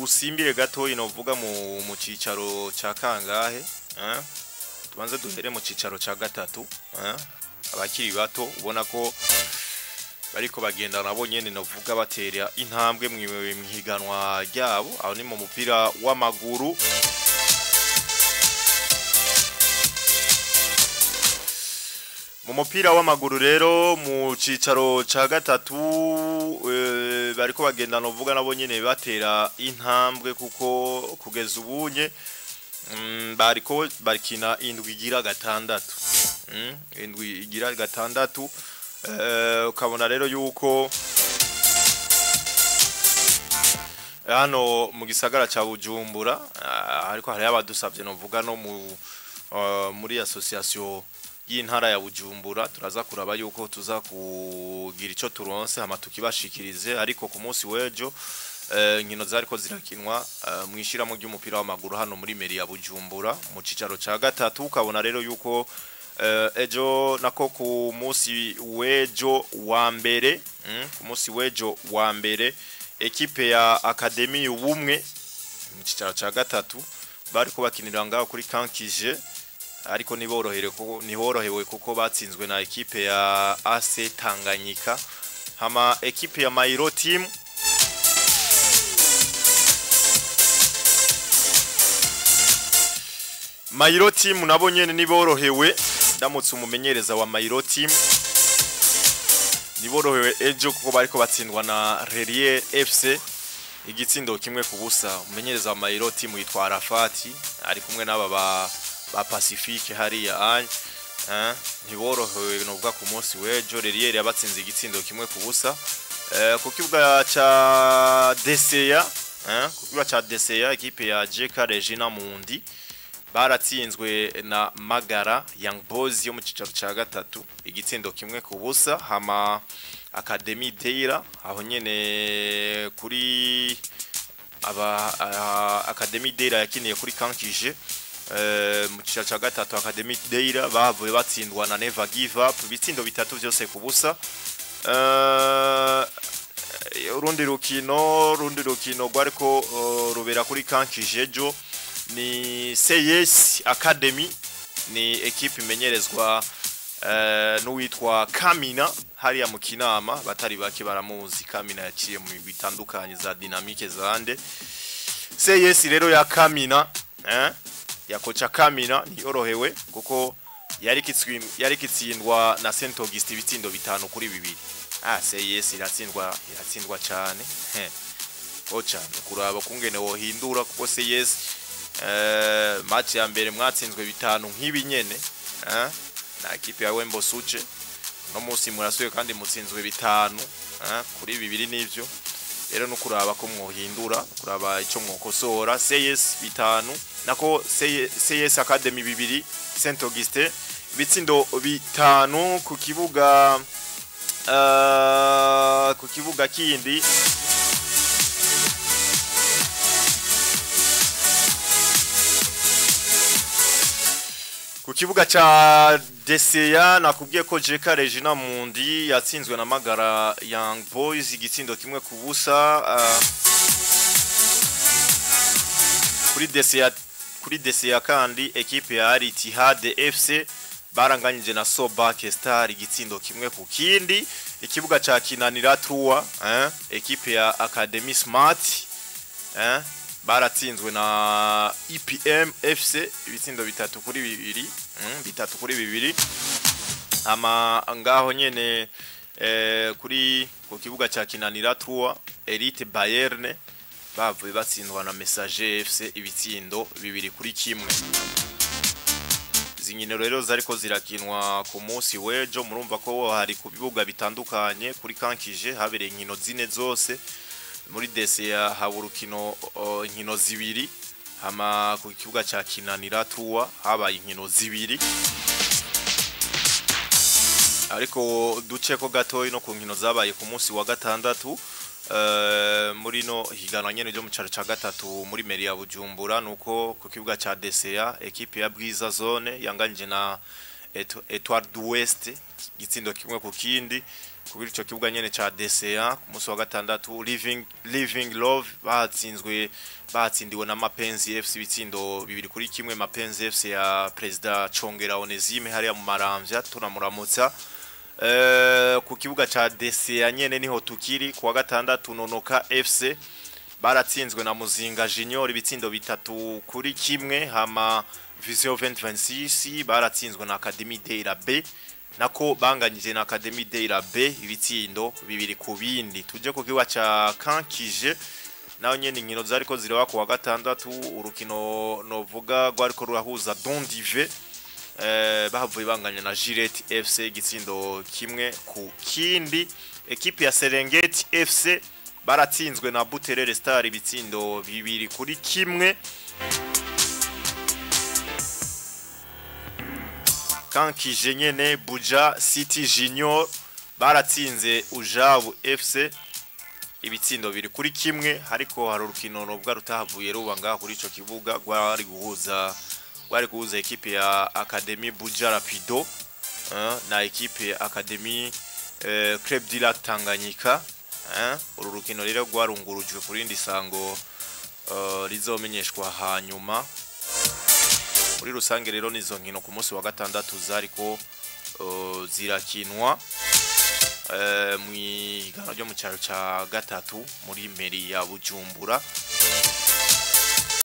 Dusimbire gatoyi novuga mu cicaro ca kangahe, tubanze duhere mu cicaro ca gatatu, abakiri bato ubona ko bariko bagenda nabo nyene novuga batera intambwe mwihiganwa ryabo. Aho ni mu mupira w'amaguru. Mu mupira w'amaguru rero mu cicaro ca gatatu bariko bagenda novuga nabo nyene batera intambwe, kuko kugeza ubunye bariko barikina indwi igira gatandatu, indwi igira gatandatu. Ukabona rero yuko hano mu gisagara ca Bujumbura, ariko hari abadusavye novuga no muri association y'intara ya Bujumbura, turaza kuraba yuko tuza kugira ico turonse hama tukibashikirize. Ariko ku munsi w'ejo inkino zariko zirakinwa mwishiramo ry'umupira w'amaguru hano muri meri ya Bujumbura mu cicaro ca gatatu. Ukabona rero yuko ejo nako ku munsi w'ejo wa mbere, ku munsi w'ejo wa mbere ekipe ya Academy Ubumwe mu cicaro ca gatatu bariko bakinira ngaho kuri Kankije, ariko niborohere kuko nihorohewe kuko batsinzwe na ekipe ya AC Tanganyika. Hama ekipe ya Mairo Team Mairo Team nabo nyene niborohewe. Ndamutse umumenyereza wa Mairo Team, niborohewe ejo kuko bariko batsindwa na Relier FC igitsindo 1-0. Umumenyereza wa Mairo Team yitwa Arafati, ari kumwe n'aba ba Pacifique hariya anye, ntiborohewe novuga ku munsi w'ejo. Relier yabatsinze igitsindo 1-0. Ku kibuga ca DCA, ku kibuga ca DCA ekipe ya JK Regina Mundi baratsinzwe na Magara Young Boys yo mu cicaro ca gatatu igitsindo 1-0. Hama Academy Deira aho nyene kuri aba Academy Deira yakiniye kuri Kankije mu cicaro ca gatatu. Academy Deira bavuye batsindwa na Never Give Up ibitsindo 3 vyose ku busa. Urundi rukino rwariko rubera kuri Kankije ejo ni CS Academy, ni ekipe imenyerezwa n'uwitwa Kamina hariya mu Kinama, batari bake baramuzi. Kamina yaciye mu bitandukanye za Dynamique zande. CS rero ya Kamina, ya kocha Kamina ntiyorohewe kuko yari kitsindwa na Saint Augustin ibitsindo 5-2. CS iratsindwa cyane. Kocha kuraba kungene wohindura kuko CS match ya mbere mwatsinzwe 5 nk'ibi nyene, na ekipe ya Wembo Suche. No munsi murasuye kandi mutsinzwe 5-2. Nivyo rero no kuraba ko mwohindura, kuraba ico mwokosora. CS 5 nako CS Academy 2, Saint Augustin ibitsindo 5. Ku kibuga kindi, ku kibuga cha DCA, nakubwiye ko JK Regina Mundi yatsinzwe na Magara Young Boys igitsindo 1-0. Kuri DCA kandi ekipe ya Al Ittihad FC baranganyije na Sobak Star igitsindo 1-1. Ikibuga cha Kinanira Trua, ekipe ya Academy Smart, baratsinzwe na EPM FC ibitsindo 3-2, 3-2. Ama ngaho nyene kuri ku kibuga cha Kinanira Trua, Elite Bayern bavuye batsindwa na Messager FC ibitsindo 2-1. Izi nkino rero zariko zirakinwa ku munsi w'ejo, murumva ko hari ku bibuga bitandukanye. Kuri Kankije habereye inkino zine zose, muri DCA haba urukino inkino zibiri, hama ku kibuga ca Kinanira Trua habaye inkino zibiri. Ariko duce ko gatoyi no ku nkino zabaye ku munsi wa gatandatu muri no higanwa nyene ryo mu caro ca gatatu muri meri ya Bujumbura, nuko ku kibuga ca DCA ekipe ya Bwiza Zone yanganyije na Etoile du West igitsindo 1-1. Kuri ico kibuga nyene ca DCA ku munsi wa gatandatu, Living Love batsinzwe, batsindiwe na Mapenzi FC ibitsindo 2-1. Mapenzi FC ya President Chongera Onesime hariya mu Maramvya, tunamuramutsa. Ku kibuga ca DCA nyene niho tukiri ku wa gatandatu, Nonoka FC baratsinzwe na Muzinga Junior ibitsindo 3-1. Hama Vision 2026 baratsinzwe na Academy de la B, nako banganyije na Academy de la B ibitsindo 2-2. Tuje ku kibuga ca Kankije, naho nyene inkino zariko ziraba ku wa gatandatu. Urukino novuga rwariko rurahuza Dondive, bahavuye banganya na Gillette FC igitsindo 1-1. Ekipe ya Serengeti FC baratsinzwe na Buterere Star ibitsindo 2-1. Kankije nyene, Buja City Junior baratsinze Ujabu FC ibitsindo 2-1. Ariko hari urukino nubwo rutahavuye ruba ngaha kuri ico kibuga, rwari guhuza ekipe ya Academy Buja Rapido na ekipe ya Academy Club du Lac Tanganyika. Uru rukino rero rwarungurujwe ku rindi sango rizomenyeshwa hanyuma. Muri rusange rero nizo nkino ku munsi wa gatandatu zariko zirakinwa mw'ihiganwa ryo mu cyaro ca gatatu muri mairie ya Bujumbura.